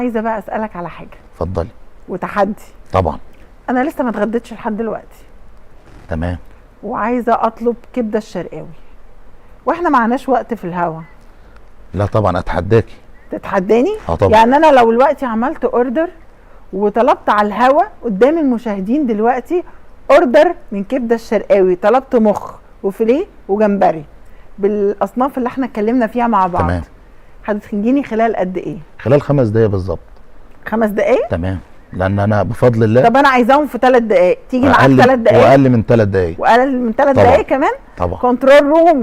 عايزه بقى اسالك على حاجة. اتفضلي. وتحدي. طبعا. انا لسه ما اتغديتش لحد دلوقتي. تمام. وعايزه اطلب كبده الشرقاوي، واحنا معناش وقت في الهوا. لا طبعا اتحداكي. تتحداني؟ اه طبعا. يعني انا لو دلوقتي عملت order وطلبت على الهوا قدام المشاهدين دلوقتي order من كبده الشرقاوي، طلبت مخ وفيليه وجمبري بالاصناف اللي احنا اتكلمنا فيها مع بعض، تمام. هتجيني خلال قد ايه؟ خلال 5 دقايق بالظبط. 5 دقايق؟ تمام، لان انا بفضل الله. طب انا عايزاهم في 3 دقايق، تيجي معاك؟ 3 دقايق؟ واقل من 3 دقايق. واقل من 3 طبعا. دقايق كمان؟ طبعا. control room،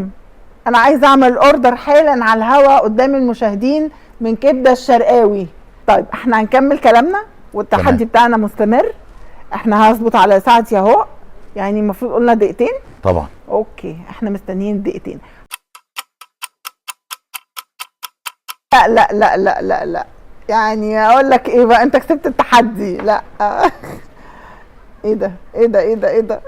انا عايزه اعمل order حالا على الهوا قدام المشاهدين من كبده الشرقاوي. طيب احنا هنكمل كلامنا والتحدي بتاعنا مستمر. احنا هظبط على ساعتي اهو، يعني المفروض قلنا دقيقتين. طبعا. okay، احنا مستنيين دقيقتين. لا لا لا لا لا لا، يعني اقول لك ايه بقى، انت كسبت التحدي. لا ايه ده ايه ده ايه ده ايه ده،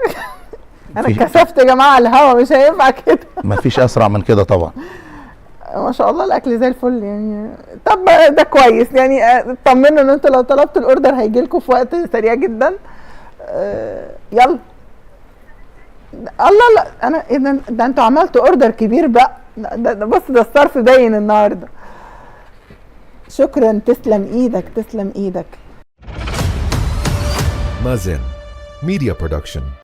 انا اتكسفت يا جماعة على الهوا، مش هينفع كده. مفيش اسرع من كده طبعا. ما شاء الله الاكل زي الفل يعني. طب ده كويس يعني، اطمنوا ان انتوا لو طلبتوا ال order هيجي لكم في وقت سريع جدا. يلا الله، لا انا ايه ده، ده انتوا عملتوا order كبير بقى. ده بص، ده الصرف باين النهارده. شكرا، تسلم ايدك، تسلم ايدك. Mazen Media Production.